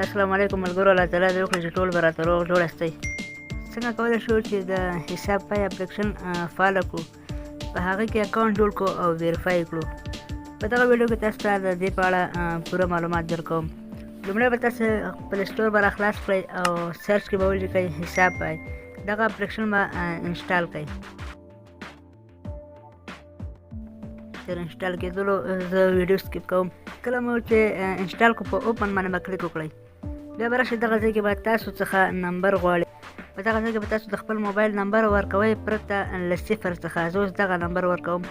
السلام علیکم ملګرو، الله تعالی دې وکړي چې ټول به راته روغ جوړ یاستئ. څنګه کولی شو چې د حساب پای اپلیکشن فعال کړو، په هغه کې اکاونټ جوړ کړو او ویریفای کړو؟ په دغه ویډیو کې تاسو ته د دې په اړه پوره معلومات درکوم. لومړی به تاسو خپل store به راخلاص کړئ او search کې به ولیکئ حساب پای، دغه اپلیکشن به install کړئ. تر install کېدلو زه ویډیو skip کوم. کله مو چې install کړو، په open باندې به کلیک وکړئ. بیا به راشئ دغه ځای کې به تاسو څخه نمبر غواړي. په دغه ځای کې به تاسو د خپل موبایل نمبر ورکوئ پرته له صفر څخه. زه اوس دغه نمبر ورکوم.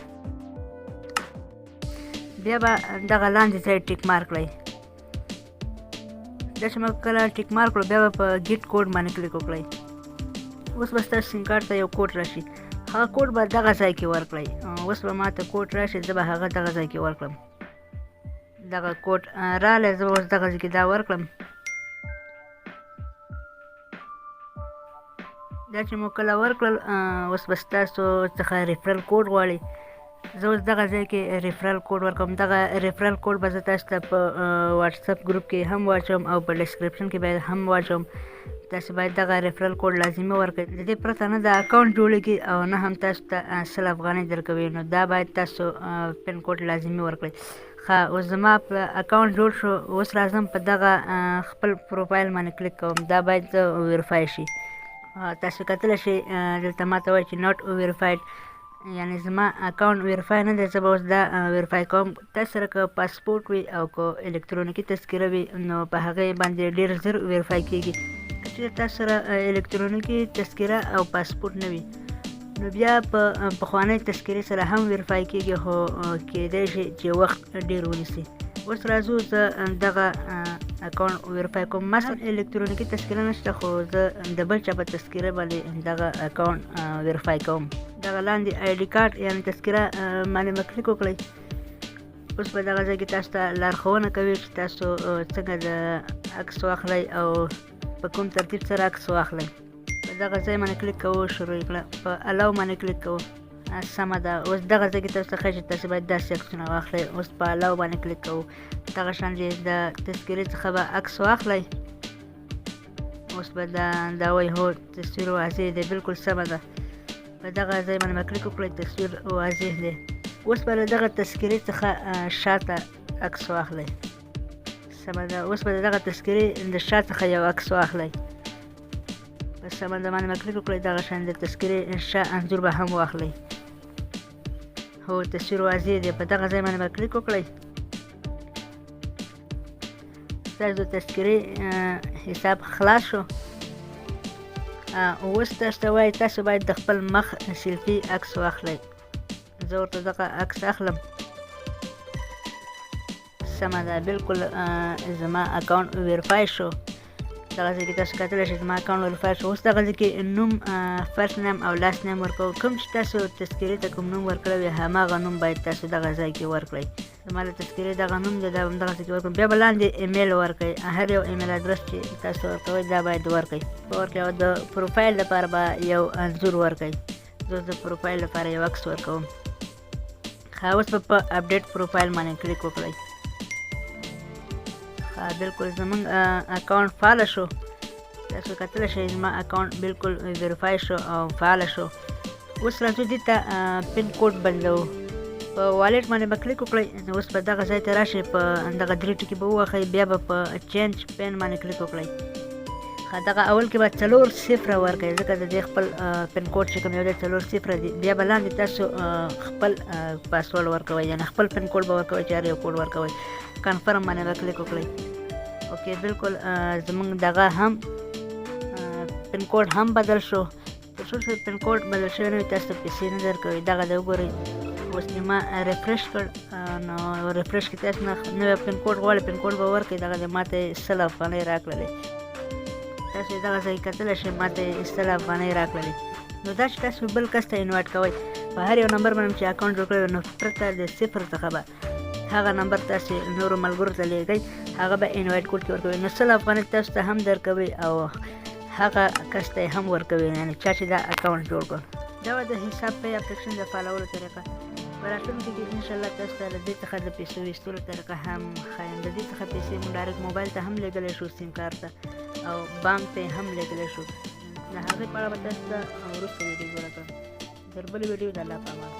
بیا به دغه لاندې ځای tick mark کړئ. دا چې مو کله tick mark کړو، بیا به په get code باندې کلیک وکړئ. اوس به ستاسو سیم کارت ته یو کوډ راشي، هغه کوډ به دغه ځای کې ورکړئ. اوس به ماته کوډ راشي، زه به هغه دغه ځای کې ورکړم. دغه کوډ راغلی، زه به اوس دغه ځای کې دا ورکړم. دا چې مو کله ورکړل، اوس به ستاسو څخه referral code غواړي. زه اوس دغه ځای کې referral code ورکوم. دغه referral code به زه تاسو ته په واتساپ ګروپ کې هم واچوم او په description کې به هم واچوم. تاسو باید دغه referral code لازمي ورکړئ. د دې پرته نه د اکاونټ جوړېږي او نه هم تاسو ته 100 افغانۍ درکوي، نو دا باید تاسو پن کوډ لازمي ورکړئ. ښه، اوس زما په اکاونټ جوړ شو. اوس راځم په دغه خپل پروفایل باندې کلیک کوم، دا باید ویریفای شي. تاسو کتلی شئ، دلته ما ته وایي چې not verified، یعنې زما اکاونټ ویریفای نه دی. زه به اوس دا ویریفای کوم. تاسو سره که پاسپورټ وي او که الکترونیکي تذکره وي، نو په هغې باندې ډېر زر ویریفای کېږي. که چېرې تاسو سره الکترونیکي تذکره او پاسپورټ نه وي، نو بیا په پخوانۍ تذکرې سره هم ویریفای کېږي، خو کېدای شي چې وخت ډېر ونیسي. اوس راځو، زه دغه اکاونټ ویریفای کوم. ما سره الکترونیکي تذکره نشته، خو زه د بل چا په تذکره باندې دغه اکاونټ ویریفای کوم. دغه لاندې ID کارت یعنې تذکره باندې به کلیک وکړئ. اوس به دغه ځای کې تاسو ته لارښوونه کوي چې تاسو څنګه د عکس واخلئ او په کوم ترتیب سره عکس واخلئ. په دغه ځای باندې کلیک کوو، شروع یې کړه. په allow باندې کلیک کوو. سمه ده. اوس دغه ځای کې تاسو ته ښیي چې تاسو باید داسې عکسونه واخلئ. اوس په allow باندې کلیک کوو. دغه شان چې د تذکرې څخه به عکس واخلئ. اوس به دا وایي هو، تصویر واضح دی. بالکل سمه ده. په دغه ځای باندې به کلیک وکړئ، تصویر واضح دی. اوس به له دغه تذکرې څخه شاته عکس واخلئ. سمه ده. اوس به د دغه تذکرې د شا څخه یو عکس واخلئ. په سمه ده باندې به کلیک وکړئ. دغه شان د تذکرې شا انځور به هم واخلئ. هو، تصویر واضح دی. په دغه ځای باندې به کلیک وکړئ. ستاسو د تذکرې حساب خلاص شو. اوس تاسو ته وایي تاسو باید د خپل مخ سیلفي عکس واخلئ. زه ورته دغه عکس اخلم. سمه ده، بالکل زما اکاونټ ویریفای شو. دغه ځای کې تاسو کتلی شئ، زما اکاونټ ویریفای شو. اوس دغه ځای کې نوم، first name او last name ورکوو. کوم چې تاسو تذکرې ته کوم نوم ورکړی وي، هماغه نوم باید تاسو دغه ځای کې ورکړئ. زما د تذکرې دغه نوم دی، دا به هم دغه ځای کې ورکړم. بیا به لاندې ایمیل ورکړئ. هر یو ایمیل ادرس چې تاسو ورکوئ، دا باید ورکړئ ورکړئ. او د پروفایل لپاره به یو انځور ورکړئ. زه اوس د پروفایل لپاره یو عکس ورکوم. ښه، اوس به په update profile باندې کلیک وکړئ. ښه، بالکل زمونږ اکاونټ فعال شو. تاسو کتلی شئ، زما اکاونټ بالکل ویریفای شو او فعال شو. اوس راځو دې ته پن کوډ بدلوو. په wallet باندې به کلیک وکړئ. اوس به دغه ځای ته راشئ، په دغه درې ټکي به ووهئ، بیا به په change PIN باندې کلیک وکړئ. ښه، دغه اول کې به څلور صفره ورکړئ، ځکه د دې خپل پن کوډ چې کوم یو دی، څلور صفره دی. بیا به لاندې تاسو خپل پاسورډ ورکوئ، یعنې خپل پن کوډ به ورکوئ چې هر یو کوډ ورکوئ. confirm باندې به کلیک وکړئ. okay، بالکل زمونږ دغه هم پن کوډ هم بدل شو. تر څو چې پن کوډ بدل شوی نه وي، تاسو ته پیسې نه درکوي. دغه دی، وګورئ، اوس چې ما refresh کړ، نو refresh کې تاسو نه نوی پن کوډ غواړي، پن کوډ به ورکړئ. دغه دی، ما ته یې 100 افغانۍ راکړلې. تاسو دغه ځای کتلی شئ، ما ته یې 100 افغانۍ راکړلې. نو دا چې تاسو بل کس ته invite کوئ، په هر یو نمبر باندې چې اکاونټ جوړ کړی، نو پرته د صفر څخه به هغه نمبر تاسو نورو ملګرو ته لیږئ، هغه به invite code کې ورکوي، نو 100 افغانۍ تاسو ته هم درکوي او هغه کس ته یې هم ورکوي، یعنې چا چې دا اکاونټ جوړ کړ. دا وه د حساب پی اپلیکشن د فعالولو طریقه. په راتلونکي کې انشاءالله تاسو ته له دې څخه د پیسو ویستلو طریقه هم ښایم. د دې څخه پیسې موږ ډایرکټ موبایل ته هم لېږلی شو، سیم کارت ته او بانک ته یې هم لېږلی شو. د هغې په اړه به تاسو ته وروسته ویډیو جوړه کړم. تر بلې ویډیو د الله په امان.